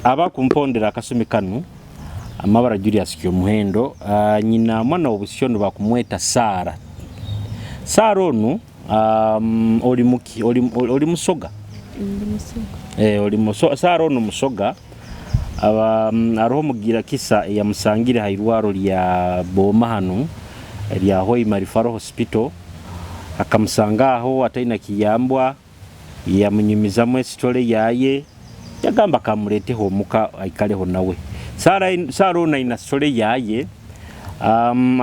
Abakumpondera akasumi kanu, amabara Julius Kyomuhendo, nyina mwana w'obusyo nibakumweta Sara. Sara onu oli muki? Oli musoga? Ndi musoga. Oli muso, Sara onu musoga. Haroho omugira kisa eyamusangire ha irwaro lya Booma hanu erya Hoima Referral Hospital, akamusanga aho ataina kiyambwa, yamunyumizamu esitole yaye, yagamba kamuleteho omuka aikaleho nawe. Sara onu aina sitole yaye,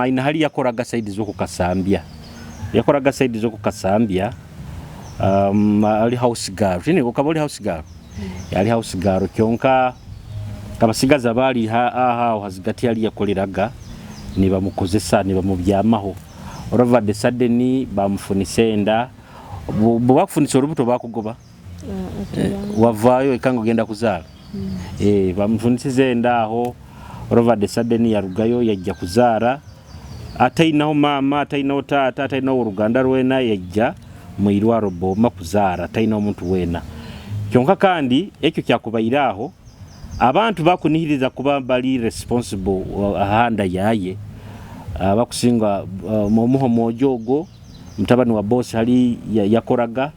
aina hali yakoraga saidi z'okukasambya. Yakoraga saidi z'okukasambya, ali house girl. Tini okaba oli house girl? Yali house girl kyonka abasigazi abali aho hazigati hali yakoleraga nibamukozesa, nibamubyamaho. All of a sudden bamufunisa enda. Bwe bakufunisa olubuto bakugoba? Wavaayo eka nga ogenda kuzaala? Bamufunisiza enda aho, all of a sudden yarugayo yajja kuzaara. Atainaho maama, atainaho taata, atainaho oruganda rwena, yajja mu irwaro Booma kuzaara, atainaho omuntu weena. Kyonka kandi ekyo kyakubaire aho, abantu bakunihiriza kuba bali responsible aha nda yaye, abakusinga omuha omwojo ogwo mutabani wa boss hali yakoraga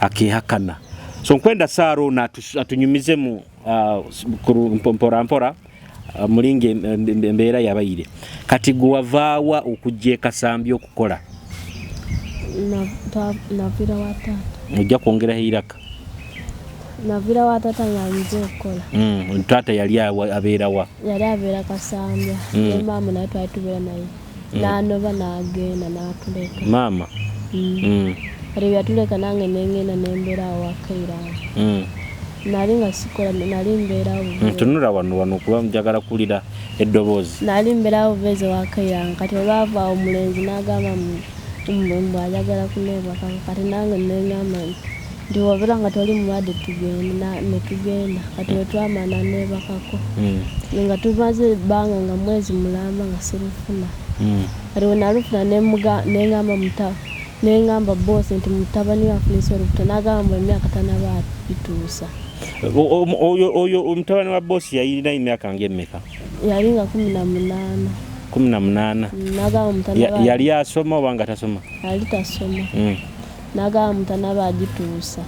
akehakana. So nkwenda Sarah onu atunyumizemu mpora mpora mulinga embeera yabaire. Kati gwe wavaawa okujja e Kasambya okukola? Navira wa taata. Ojja kwongeraho eiraka. Navira wa taata nga nze okukola. Taata yali abeera wa? Yali abeera Kasambya. Ne maama naye twali tubeera naye. N'anoba n'agenda n'atuleka. Maama? Kati bwe yatuleka nange ne ngenda ne mbeera awo wakairanga. Nali nga sikola, nali mbeerawo bubeezi. Tunula wano wano kuba njagala kuwulira eddoboozi. Nali mbeerawo bubeezi wakairanga. Kati olwava awo omulenzi n'agamba mbu ayagala kuneebakako. Kati nange ne ngamba nti bw'obeera nga toli mulwadde tugende, ne tugenda. Kati bwe twamala n'aneebakako. Nga tumaze ebbanga nga mwezi mulamba nga sirufuna. Kati bwe nalufuna ne ngamba bboosi nti mutabani we afunisa olubuto, n'agamba mbu emyaka tannaba agituusa. Oyo mutabani wa bboosi yalina emyaka ng'emeka? Yali nga 18. 18? N'agamba mutanaba. Yali asoma oba nga tasoma? Yali tasoma. N'agamba mutanaba agituusa.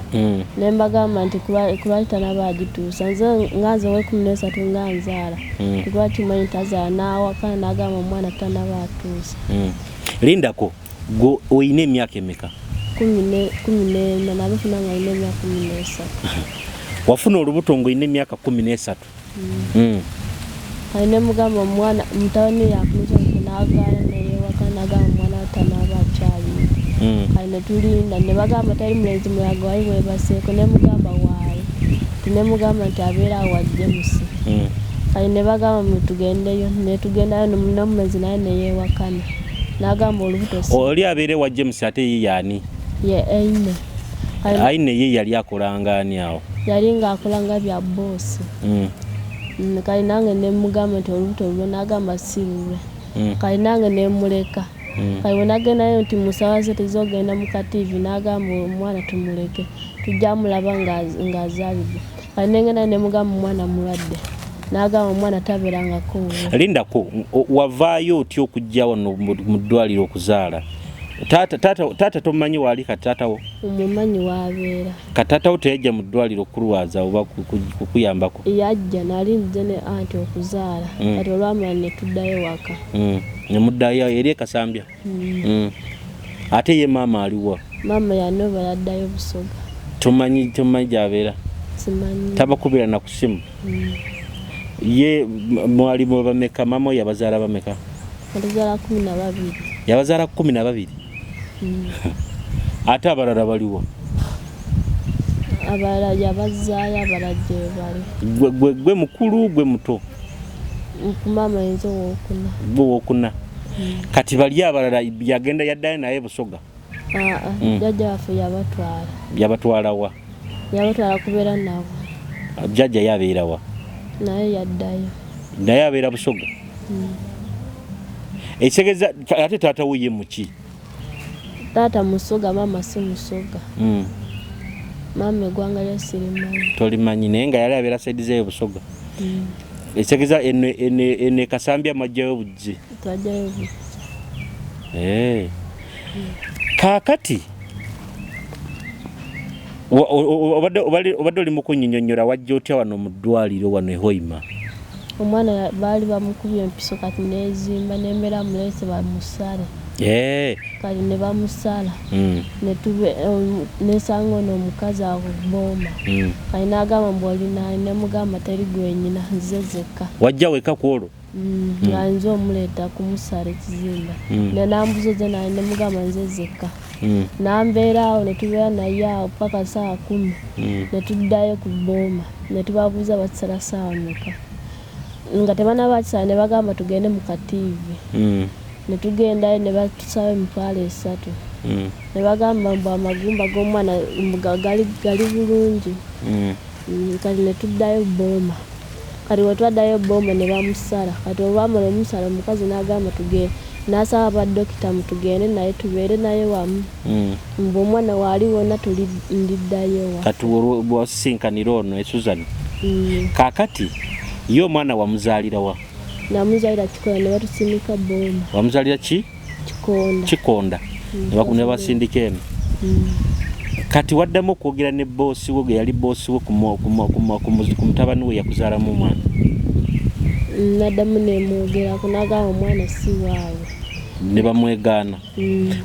Ne mbagamba nti kulwaki tanaba agituusa, nze nga nze ow'ekumi n'esatu nga nzaala, nti lwaki mmanyi tazaala, n'awakana n'agamba omwana tanaba atuusa. Lindako, gwe olina emyaka emeka? 14, nalufuna nga nina emyaka 13. Wafuna olubuto ng'olina emyaka 13? Kati ne mugamba omwana mutabani we yafunisa olubuto, n'agaana neyeewakana n'agamba omwana we tanaba akyaliyo. Kati ne tulinda ne bagamba tali mulenzi mulala gwe wali weebaseeko, ne mugamba waali, ne mugamba nti abeera awo wa James. Kati ne bagamba mbu tugendeyo, ne tugendayo n'omulenzi naye ne yeewakana n'agamba olubuto si. Oli abeera ewa James ate ye y'ani? Ye Aine. Aine ye yali akolanga ani awo? Yali ng'akola nga bya bboosi. Kale nange ne mugamba nti olubuto lulwe, n'agamba si lulwe. Kale nange ne muleka. Kale bwe nagendayo nti musaba ssente z'ogenda mu katiivi, n'agamba omwana tumuleke tujja mulaba ng'azaalibwa. Kale ne ngendayo ne mugamba omwana mulwadde, n'agamba omwana tabeerangako wuwe. Lindako, wavaayo otya okujja wano mu ddwaliro okuzaala? Taata tomumanyi waali kati taata wo? Omumanyi w'abeera. Kati taata wo teyajja mu ddwaliro kukulwaza oba kukuyambako? Yajja, nali nzize ne anti okuzaala. Kati olwamala ne tuddayo waka. Ne muddayo eri e Kasambya? Ate ye maama aliwa? Maama yanoba yaddayo Busoga. Tomanyi gy'abeera? Simanyi. Tabakubira na ku ssimu? Ye mwali bameka? Maama we yabazaala bameka? Yatuzaala 12. Yabazaala 12? Ate abalala baliwa? Abalala yabazzaayo, abalala gye bali. Gwe mukulu, gwe muto? Ku maama nze owookuna. Gwe owookuna. Kati bali abalala yagenda yaddayo naye Busoga? Jjajja waffe yabatwala. Yabatwala wa? Yabatwala kubeera nabo. Jjajja ye abeera wa? Naye yaddayo. Naye abeera Busoga? Ekitegeeza ate taata wo ye muki? Taata Musoga, maama si Musoga. Maama eggwanga lye sirimanyi. Tolimanyi, naye nga yali abeera side zeeyo Busoga. Ekitegeeza eno eno eno e Kasambya mwajjayo bujji? Twajjayo bujji. Eh. Kaakati obadde obadde oli mu kunyinyonnyola wajja otya wano mu ddwaliro wano e Hoima? Omwana baali bamukubye empiso kati nezimba nembeera muleese bamusale. Eh. Kati ne bamusala. Nesanga ono omukazi awo ku bbooma. Kati n'agamba mbu oli naani, ne mugamba teri gwe nyina nzize nzekka. Wajja wekka ku olwo? Nga nze omuleeta kumusala ekizimba. Nambuuza ozze naani, ne mugamba nze nzekka. Nambeera awo ne tubeera naye awo paka ssaawa 10 ne tuddayo ku bbooma ne tubabuuza bakisala ssaawa mmeka. Nga tebannaba kisala ne bagamba tugende mu katiivi. Ne tugendayo ne batusaba 30,000. Ne bagamba mbu amagumba g'omwana mbu gali gali bulungi. Kati ne tuddayo bbooma. Kati bwe twaddayo bbooma ne bamusala. Kati olwamala omusala omukazi n'agamba tugende n'asaba badokita mbu tugende naye tubeere naye wamu. Mbu omwana waali wonna tuli ndiddayo wa. Kati olwo bw'osisinkanira ono e Susan. Kaakati ye omwana wamuzaalira wa? Namuzaalira Kikonda ne batusindika bbooma. Wamuzaalira ki? Kikonda. Kikonda. Ne basindika eno. Kati waddamu okwogera ne bboosi wo ge yali bboosi wo ku mutabani we yakuzaalamu omwana? Naddamu ne mwogerako n'agamba omwana si waabwe. Ne bamwegaana.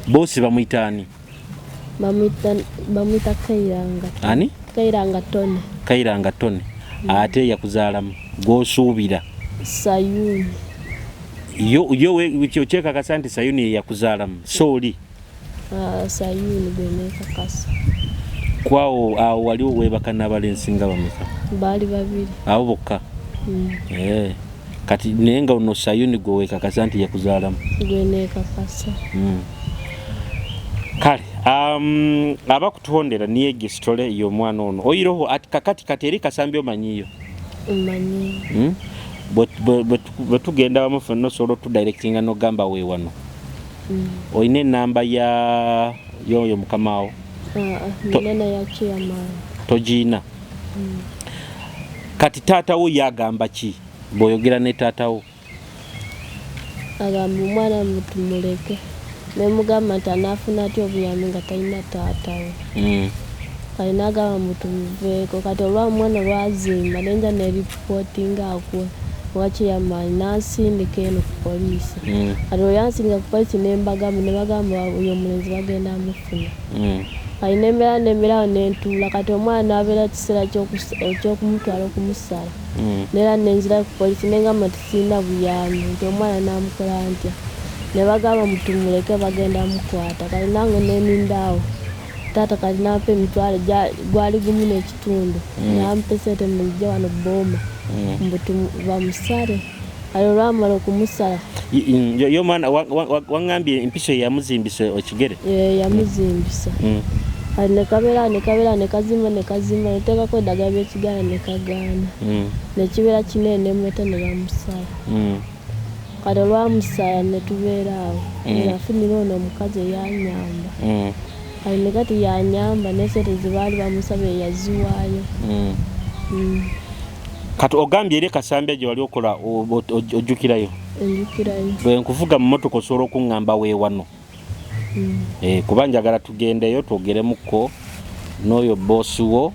Bboosi bamuyita ani? Bamuyita Kairanga. Ani? Kairanga Tony. Kairanga Tony. Ate yakuzaalamu gw'osuubira? Sayuni. Yo yo okyekakasa nti Sayuni ye yakuzaalamu so oli? Sayuni gwe neekakasa. Kwawo awo wali weebaka n'abalenzi nga bameka? Baali babiri. Abo bokka? Kati naye nga ono Sayuni gwe weekakasa nti yakuzaalamu? Gwe neekakasa. Kale abakutuhondera niye gesitole y'omwana ono oyiroho ati kakati kati eri Kasambi omanyiyo? Mmanyiyo. Bwe tugenda wamu ffenna osobola otudirectinga n'ogamba we wano. Olina ennamba ya yoyo mukama wo? Nina naye chairman. Togiina? Kati taata wo ye agamba ki bw'oyogera ne taata wo? Agamba omwana mbu tumuleke. Ne mugamba nti anaafuna atya obuyambi nga talina taata we. Kati n'agamba mbu tumuveeko. Kati olwa omwana olwazimba ne nja ne ripootinga awo wa chairman n'ansindika eno ku poliisi. Kati bwe yansindika ku poliisi ne mbagamba ne bagamba oyo omulenzi bagenda mufuna. Kati ne mbeera awo ne ntuula kati omwana n'abeera kiseera eky'okumutwala okumusala. Neera ne nzirayo ku poliisi ne ngamba nti sirina buyambi nti omwana naamukola ntya. Ne bagamba mbu tumuleke bagenda mukwata. Kati nange ne nninda awo. Taata kati n'ampa 50,000 gwali 1.5. N'ampa essente muzigye wano bbooma mbu bamusale. Kati olwamala okumusala. Ye omwana waŋŋambye empiso ye yamuzimbisa ekigere? Yamuzimbisa. Kati ne kabeera ne kabeera ne kazimba ne kazimba ne tuteekako eddagala ly'ekigaana ne kagaana. Ne kibeera kinene ne mmuleeta ne bamusala. Kati olwamusala ne tubeera awo. Nafunira ono omukazi eyannyamba. Kati ne kati yannyamba n'essente ze baali bamusaba yaziwaayo. Kati ogambye eri Kasambya gye wali okola ojjukirayo? Njukirayo. Bwe nkuvuga mu mmotoka osobola okuŋŋamba we wano? Kuba njagala tugendeyo twogeremukko n'oyo bboosi wo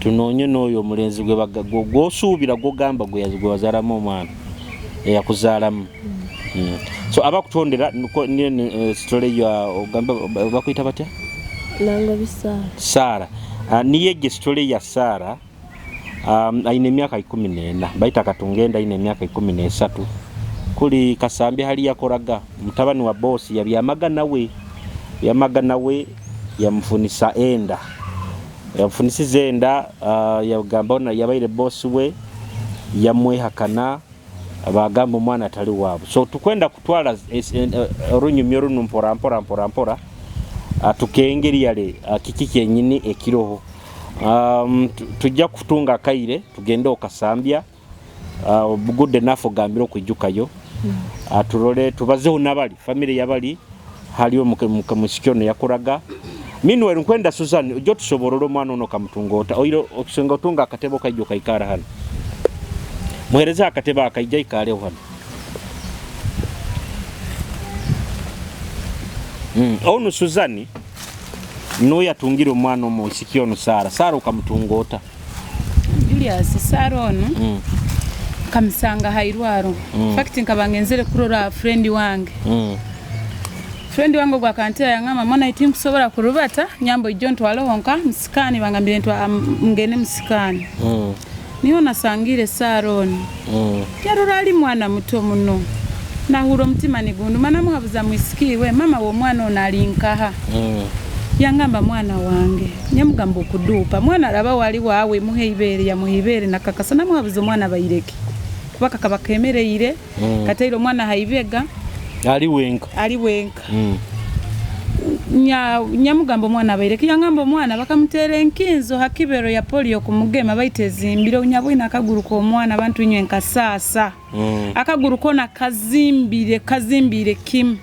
tunoonye n'oyo omulenzi gw'osuubira gw'ogamba gwe wazaalamu omwana eyakuzaalamu. So abakutondera niyo story ya ogamba bakuyita batya? Nangobi Sarah. Sarah. Niye gye story ya Sarah. Ayina emyaka 14 baita katungenda ayina emyaka 13 kuli Kasambi hali yakoraga mutabani wa bosi yabyamaga nawe yamaga nawe yamufunisa enda yamufunisiza enda yagamba ona yabaire bosi we yamwehakana bagamba omwana atali waabwe. So tukwenda kutwala orunyumyo runo mpora mpora mpora mpora tukengeri yale kiki kyenyini ekiroho. Tujja kutunga akaire tugende okasambya good enough ogambire okwijukayo turole tubazeho nabali family yabali haliyo musiki ono yakoraga. Meanwhile nkwenda Susan ojye otusoborora omwana ono okamutunga ota oire okusinga otunga akatebe okaija okaikara hano. Muhereze akatebe akaija aikareho hano. Onu Susan nuwe yatungire omwana omwisiki onu Sara. Sara okamutunga ota? Julius, Sara onu nkamusanga ha irwaro. Infact nkaba ngenzere kurora friend wange. Friend wange ogu akantera yangamba mwana waitu tinkusobora kurubata nyamba oije ontwaleho nka mu scan bangambire ngende mu scan. Niho nasangire Sara onu. Yarora ali mwana muto muno. Nahurra omutima nigunduma namuhabuza mwisiki iwe mama w'omwana onu ali nkaha? Yangamba mwana wange. Nyamugamba okuduupa mwana araba wali wawe muhe ibeere yamuha ibeere nakakasa namuhabuza omwana baireki kuba kakaba kemereire kataire omwana ha ibega Ali wenka. Ali wenka. Nyamugamba omwana abaireki yangamba omwana bakamuteera enkinzo ha kibero ya polio kumugema baitu ezimbire nyaboine akaguru k'omwana abantu inywe nkasaasa. Akaguru kona kazimbire kazimbiire kimu.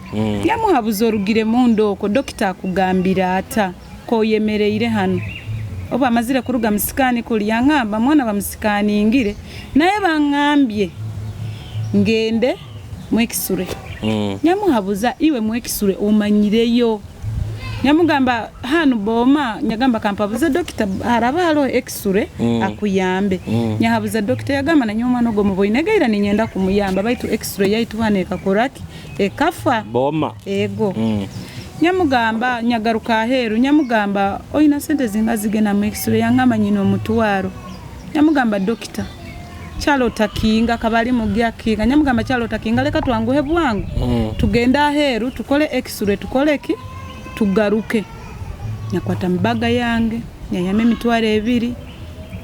Nyamuhabuza orugire munda okwo dokita akugambire ata koyemereire hanu? Obu amazire kuruga mu sikaani kuli yangamba mwana bamusikaningire naye bangambye ngende mu x-ray. Nyamuhabuza iwe mu x-ray omanyireyo? Nyamugamba hanu booma nyagamba kampabuze dokita haraba haroho x-ray akuyambe. Nyahabuza dokita yagamba nanyowe omwana ogu omuboine gaira ninyenda kumuyamba baitu x-ray yaitu hanu ekakora ki? Ekafa. Booma. Ego. Nyamugamba nyagaruka aheeru nyamugamba oina sente zinga zigenda mu x-ray yangamba nyina omutwaro. Nyamugamba dokita kyalo otakinga akaba ali mugi akinga nyamugamba kyalo otakinga leka twanguhe bwangu tugende aheeru tukole x-ray tukole ki tugaruke. Nyakwata mu baga yange nyaihamu emitwaro ebiri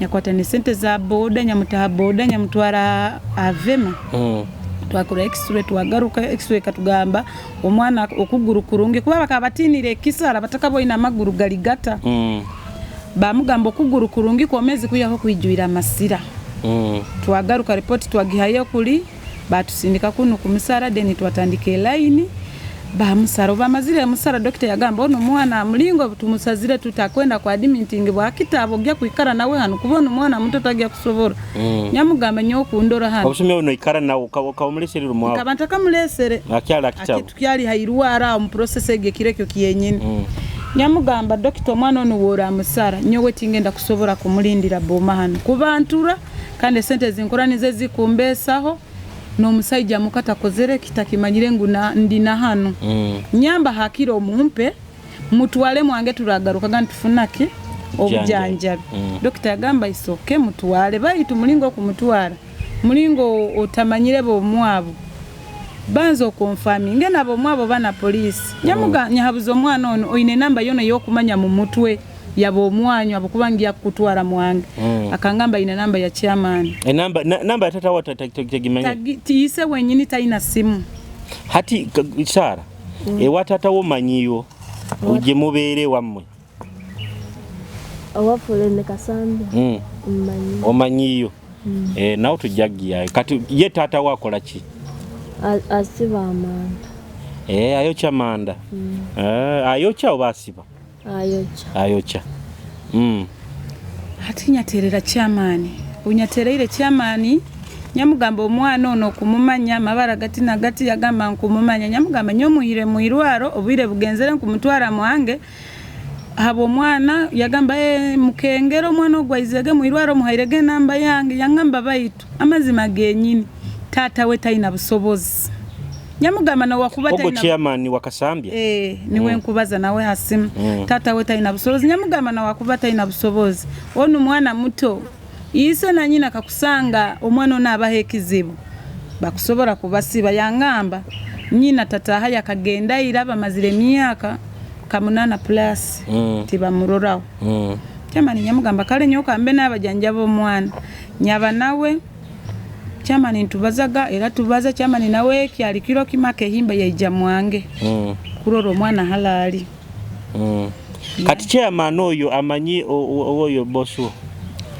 nyakwata n'esente za boda nyamuta ha boda nyamutwara aha Vema twakora x-ray twagaruka x-ray ekatugamba omwana okuguru kurungi kuba bakaba batiinire ekisara batakaboine amaguru gari gata. Bamugamba okuguru kurungi kwomezi kwihaho kwijwire amasira. Twagaruka ripoti twagihayo kuri batusindika kunu kumusara then twatandika elayini bamusara. Obu bamazire musara dokita yagamba onu omwana mulingo tumusazire tutakwenda ku adimitingibwa hakitabo ogya kwikara nawe hanu kuba onu mwana muto tagya kusobora. Nyamugamba nyowe kundora hanu. Obusumi obu noikara nawe okaba omulesere rumu aho? Nkaba ntakamulesere. Akyali hakitabo? Tukyali hairwaro aho mu process egi ekiro ekyo kyenyini. Nyamugamba dokita omwana onu woramusara nyowe tingenda kusobora kumulindira booma hanu kuba ntura kandi esente ezinkora nizo ezikumbesaho n'omusaija muka takozere ki takimanyire ngu ndi na hanu. Nyamba hakire omumpe mutwale mwange turagarukaga nitufuna ki obujanjabi. Dokita yagamba isoke mutwale baitu mulingo okumutwara mulingo otamanyire bomwabo. Banza okonfaminge nabo omwabo bana polisi. Nyahabuza omwana ono oine enamba yona ey'okumanya mu mutwe yaba omwanyu abukuba ngiya kukutwara mwange. Akangamba aine namba ya chairman. Enamba namba ya tata wa tagimanya. Tiise wenyini taina simu. Hati Sara ewa tata wo manyiyo uje mubeere wammwe. Owafule ne Kasambya. Mmanyi. Omanyiyo. Nawe tujja kugiyayo. Kati ye taata wo akola ki? Asiba amanda. Ayokya manda. Ayokya oba asiba? Ayokya. Ayokya. Hati nyaterera chairman. Onyatereire chairman nyamugamba omwana ono okumumanya amabara gati na gati yagamba nkumumanya nyamugamba nyomuhire mu irwaro obwire bugenzere nkumutwara mwange haba omwana yagamba mukengero omwana ogwo aizege mu irwaro muhairege enamba yange yangamba baitu amazima genyini tata we taina busobozi nyamugamba na wakuba Ogo taina chairman wa Kasambya? Niwe nkubaza nawe hasimu. Tata we taina busobozi nyamugamba na wakuba taina busobozi onu mwana muto ise na nyina kakusanga omwana ono abaha ekizibu bakusobora kubasiba yangamba nyina tataha yakagenda ira bamazire emyaka kamunana plus tibamuroraho. Chairman nyamugamba kale nyoka mbe n'abajanjaba omwana nyaba nawe chairman ntubazaga era tubaza chairman nawe kyali kiro kimaka ehimba yaija mwange kurora omwana halali. Kati chairman oyo amanyi oyo boss wo?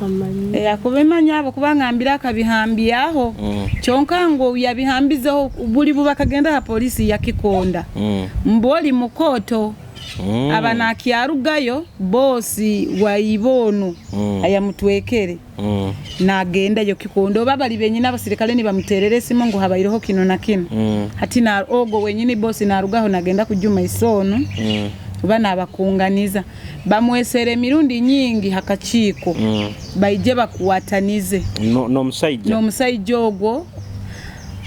Amanyi. Akubimanya abo kubanga ambira akabihambyaho. Kyonka ngo yabihambizeho buli bubakagenda ha polisi yakikonda. Mboli mukoto. Aba nakyarugayo bosi wa ibono ayamutwekere nagendayo Kikondo, oba bali benyini abasirikale nibamuterera esimu ngu habaireho kino na kino. Hati na ogo wenyini bosi narugaho nagenda kujuma isono oba nabakunganiza bamwesera emirundi nyingi hakakiiko baije bakuwatanize n'omusaija n'omusaija ogwo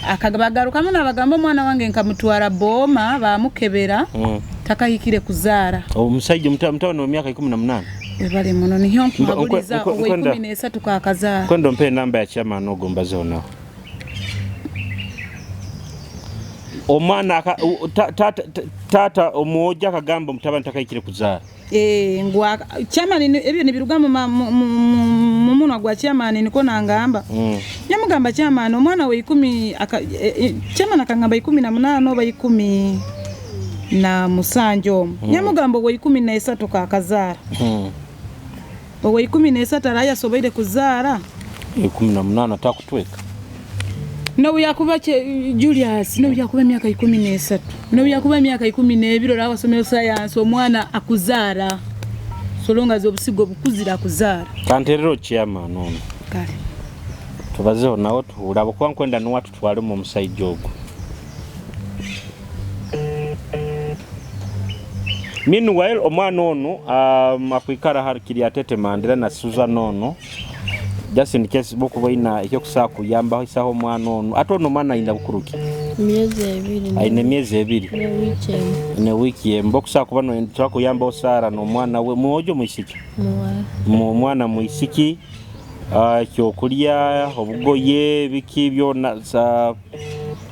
akabagarukamu nabagamba omwana wange nkamutwara Booma bamukebera takahikire kuzaara. Omusaija mutabani wa myaka 18. Webale muno, niyo nkuhabuliza owa 13 kakazaara. Kwenda ompe enamba ya chairman ogwo mbazeho nawe. Omwana tata omwoja akagamba mutabani takahikire kuzaara. Ngu chairman ebyo nibiruga mu munwa gwa chairman niko nangamba. Nyamugamba chairman omwana we 10 chairman akangamba 18 oba 17 omwo. Nyamugamba owa 13 kakazaara. Owa 13 araya sobeire kuzaara. 18 atakutweka. No yakuba Julius no yakuba myaka 13. No yakuba myaka 12 rawa somero science omwana akuzaara. Solonga zobusigo bukuzira kuzaara. Kanterero chairman ono. Kale. Tubazeho nawe tuhura kuba nkwenda nuwa tutwale mu musaija ogwo. Meanwhile omwana ono akwikara hari Kiryatete Mandela na Susan ono. Just in case boko baina ekyo kusaa kuyamba isaho omwana ono. Ate ono omwana ayina bukuruki? Myezi ebiri. Ayina emyezi ebiri. Ne wiki emu. Ne wiki emu. Boko kusaa kuba no twakuyamba Sara n'omwana we mwojo mwisiki. Mwana mwisiki ekyokulya obugoye biki byonna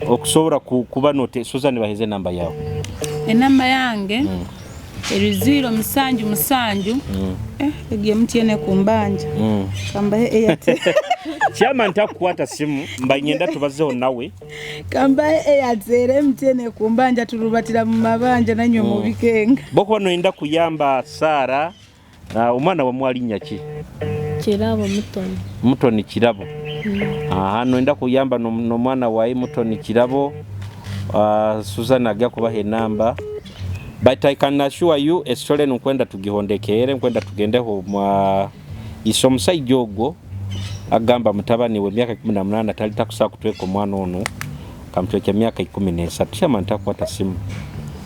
okusobola kuba note Susan baheze namba yawe. Enamba yange eri 077 egiye MTN kumbanja. Kambahe Airtel. Chairman takukwata simu mba ngenda tubazeho nawe. Kambahe Airtel MTN kumbanja turubatira mu mabanja nanywe mu bikenga. Boko no inda kuyamba Sara omwana wa mwali nyaki. Kirabo Mutoni. Mutoni Kirabo. Aha no inda kuyamba no mwana wa Mutoni Kirabo. Susan agya kubaha enamba. But I can assure you esole nkwenda tugihondekere nkwenda tugendeho mwa isomusaija ogwo agamba mutabani we myaka 18 talita kusaa kutweka omwana ono kamutweka myaka 13. Chairman takwata simu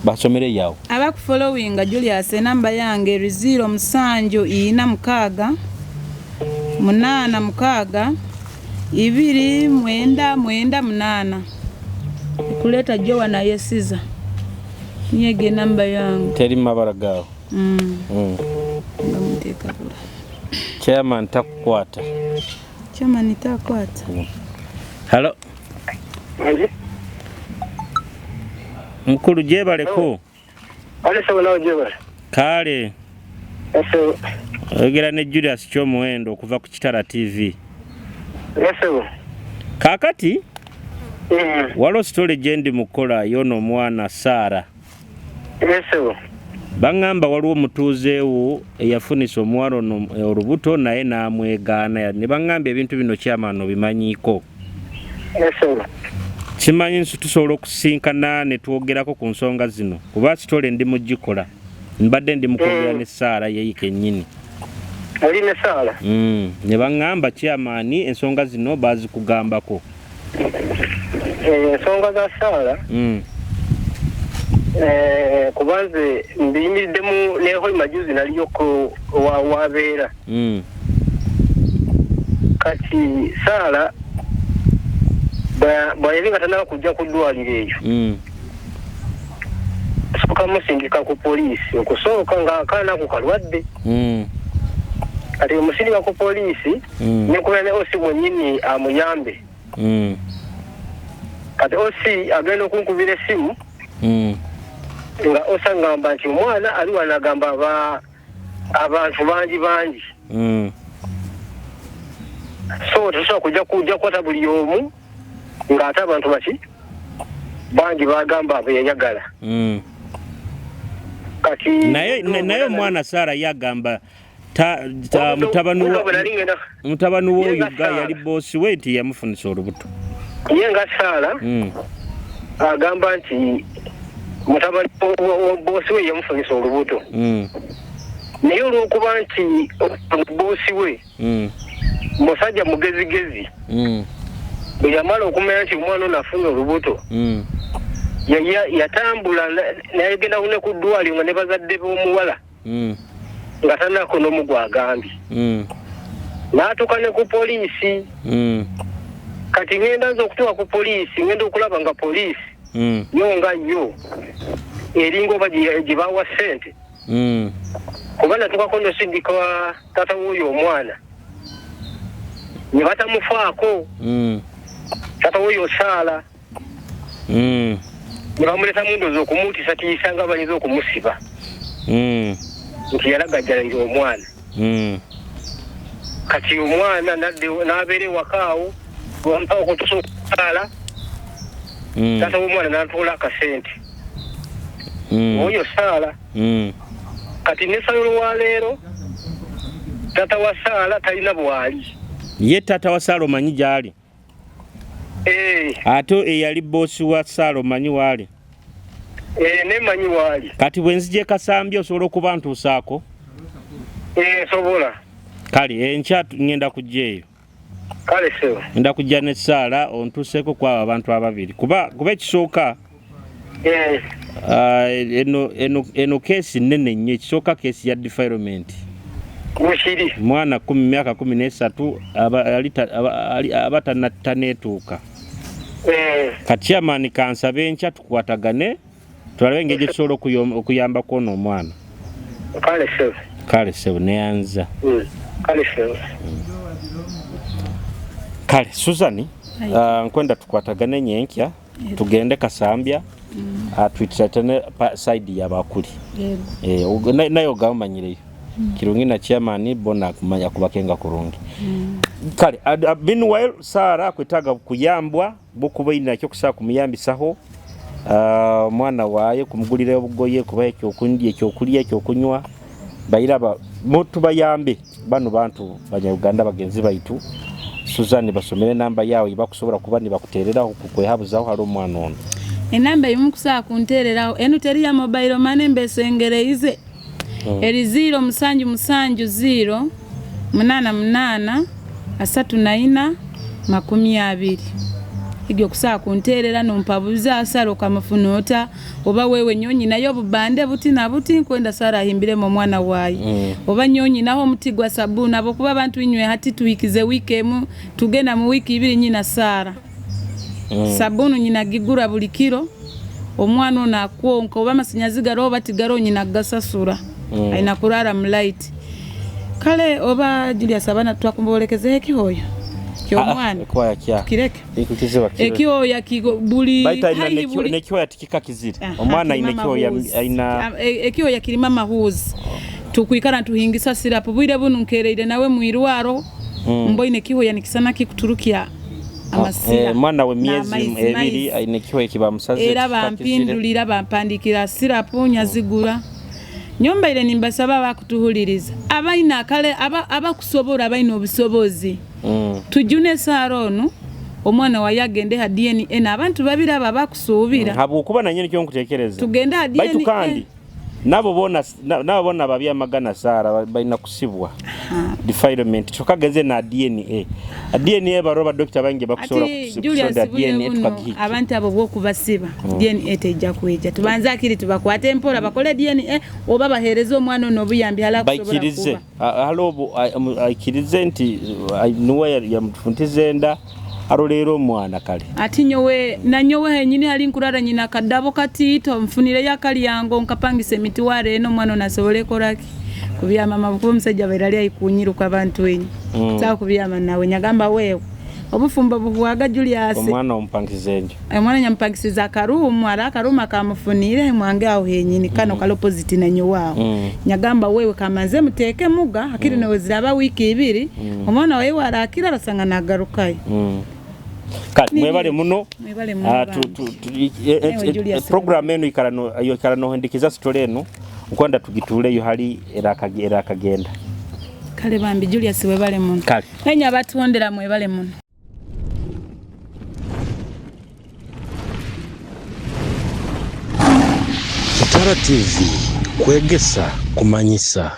basomere yawo. Abakufollowinga Julius enamba yange eri 0746 86 2 9 8. Kuleta Jowa na Yesiza. Nyege namba yangu. Teri mabara gawo. Ngamuteka bula. Chairman takukwata. Chairman takwata. Hello. Mukulu jebaleko. Ale sawa nawe jebale. Kale. Ese. Oyogera ne Julius Kyomuhendo okuva ku Kitara TV. Ese. Kakati waliwo story gye ndi mukola yono omwana Sara. Ese. Bangamba waliwo omutuuzeewo eyafunisa omuwala ono olubuto naye n'amwegaana ne bangamba ebintu bino chairman obimanyiiko. Ese. Kimanyi nsi tusobola okusinkana ne twogerako ku nsonga zino kuba story ndi mugikola. Mbadde ndi mukwogera ne Sara ye kennyini. Oli ne Sara? Ne bangamba chairman ensonga zino bazikugambako. Ensonga za Sara? Kubanze mbiyimiriddemu ne Hoima juzi naliyoko wabeera. Kati Sara bw'ayali nga tannaba kujja ku ddwaliro eyo. Sooka musindika ku poliisi okusooka ng'akaana ako kalwadde. Kati omusindika ku poliisi nekubeera ne OC mwennyini amuyambe. Kati OC agenda okunkubira essimu nga OC agamba nti omwana ali wano agamba abantu bangi bangi. So tosobola kujja kukwata buli omu ng'ate abantu baki bangi bagamba beyayagala. Kati naye omwana Sara yagamba mutabani w'oyo yali boosi we nti yamufunisa olubuto. Ye nga Sara agamba nti Mutabani wa boosi we yamufunyisa olubuto. Naye olw'okuba nti boosi we musajja mugezigezi, bwe yamala okumanya nti omwana ono afunye olubuto, yatambula nayegenda ne ku ddwaliro nga ne bazadde b'omuwala nga tanako n'omu gwagambye, n'atuuka ne ku poliisi. Kati ngenda nze okutuuka ku poliisi, ngenda okulaba nga poliisi yo nga yo eringa oba gye bawa ssente, kuba natuukako nosindika taata w'oyo omwana ne batamufaako. Taata w'oyo Saala ne bamuleta mu ndowooza okumutiisatiisa nga bayinza okumusiba nti yalagajjalira omwana. Kati omwana n'abeera ewaka awo okutuusa okusaala, taata w'omwana n'atoola akasente oyo Saala. Kati nesalo lwa leero taata wa Saala talina bwali. Ye taata wa Saala omanyi gy'ali? Ate eyali boosi wa Saala omanyi waali? Nemanyi waali. Kati bwe nzija e Kasambya osobola okuba ntuusaako? Nsobola. Kale enkya ngenda kujja eyo. Kale sebo. Ngenda kujja ne Saala ontuuseeko kwabo abantu ababiri, kuba ekisooka eno keesi nnene nnyo. Ekisooka keesi ya defilement. Bwekiri. Mwana myaka 13 aba taneetuuka. Kati chairman kansabe enkya tukwatagane tulabe engeri gye tusobola okuyambako ono omwana. Kale sebo. Kale sebo, neyanza. Kale sebo. Kale Susan, nkwenda tukwatagane nyenkya tugende Kasambya, twitiratane side yabakuli. Naye ogamanyireyo kirungi na chairman bona akumanya kubakenga kurungi. Kale meanwhile Sara akwetaga kuyambwa bukuba ina kyo kusaba kumuyambisaho omwana waaye, kumugulira obugoye, kuba ekyokulya, ekyokulya, ekyokunywa, bayiraba mutubayambe bano bantu Banyayuganda bagenzi baitu. Suzanne, basomere namba yawe bakusobola kuba nibakutereraho kukwehabuzaho hali omwana ono. Enamba emukusaa kuntereraho enu teri ya mobile money, mbesengereize. Eri 0 7 7 0 8 8 34 20. Egyo kusaa kunterera nompabuza asala okamufuna ota, oba wewe nyonyi nayo obubande buti na buti, nkwenda Sara ahimbiremu omwana waaye, oba nyonyi naho omuti gwa sabuni, abokuba abantu inywe hati tuhikize wiiki emu, tugenda mu wiiki 2, nyina Sara sabuni nyina gigura buli kiro. Omwana ono akwonka, oba amasanyazi gariho oba tigariho, nyina kugasasura, aina kurara mu light. Kale oba Julius, abaana twakumbolekezeho ekihoyo kyomwana? Ekihoya kya Kireke. Ikukiziba kiro. Ekihoya kiko buli Baitu aina haihi buli nekihoya tikika kizire. Aha, Omwana aina kirimo ekihoya amahuzi. aina Ekihoya kirimo amahuzi, tukwikara ntuhingisa sirapu. Bwire bunu nkereire nawe mwirwaro, mboine ekihoya nikisana kikuturukya amasira. Mwana we myezi n'amaizi, 2 maizi. Aina ekihoya kibamusaze Era tikika kizire. Bampindulira, bampandikira sirapu, nyazigura. Nyombaire nimbasaba bakutuhuliriza abaina akale abakusobora, abaina obusobozi, tujune Saara onu, omwana waye agende ha DNA n'abantu babiri abo abakusuubira. Habwokuba nanye nikyo nkutekereza. Tugende ha Baitu DNA. kandi nabo bona nabo bona babyamagana Sara balina kusibwa defilement, tukagenze na DNA. DNA baroba dokita bangi bakusobola Ati Julius, kusonda bule DNA buno tukagihika. Abantu abo bwokubasiba, DNA tejja kweja. Tubanze akiri tubakwate empola bakole DNA oba bahereze omwana ono obuyambi hala kusobola Baikirize kuba. Hali obu aikirize nti nuwe yamufuntiza enda, aroleera omwana kale. Ati nyowe nanyowe henyini hali nkurara nyina akadabo katiito, nfunireyo akalyango nkapangisa emitwaro eno, omwana ono asobole koraki kubyama mabukuba. Omusajja baire ali aikunyiruka abantu enyi sawa kubyama nawe, nyagamba wewe obufumbo buhwaga, Julius. Omwana omupangiza enju? Omwana nyamupangisiza akaruumu, ari akaruumu akamufunire mwange aho henyini kano kali opposite nanyowe aho. Nyagamba wewe kamanze muteeke muga hakiri newe ziraba wiiki 2, omwana wawe warakira arasanga nagarukayo. Kale mwebale muno. Mwebale muno Ah, bambi. tu Ewe, Julius, program enu ikara no yo ikara nohendikiza story enu, nkwenda tugituleyo hali era akagenda. Kale bambi Julius, webale muno. Kale. Enya abatondera, mwebale muno. RTV, kwegesa, kumanyisa.